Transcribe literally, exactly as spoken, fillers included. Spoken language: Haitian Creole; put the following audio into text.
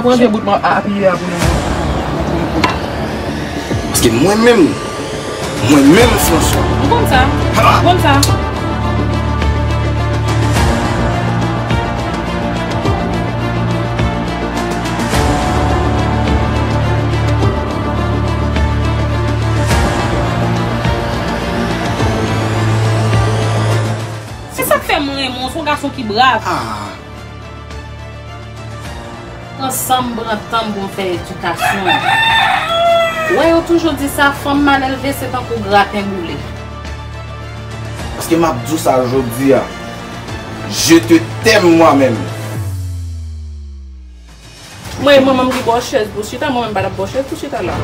Pran de bout mwen apiye a pou nou. Paske mwen menm, mwen menm, François. M konn sa. Ha! M konn sa. Se sa k fè m renmen w, se yon gason ki brav. Ah. Pran san m, pran tan m pou m fè edikasyon w. Wè, yo toujou di sa, fanm mal elve se tankou graten boule. Paske m ap di w sa jodi a. Je te t'aime moi-même. Mwen, manman m ki ba w chèz pou w chita, mwen menm m pa t ap ba w chèz pou w chita la.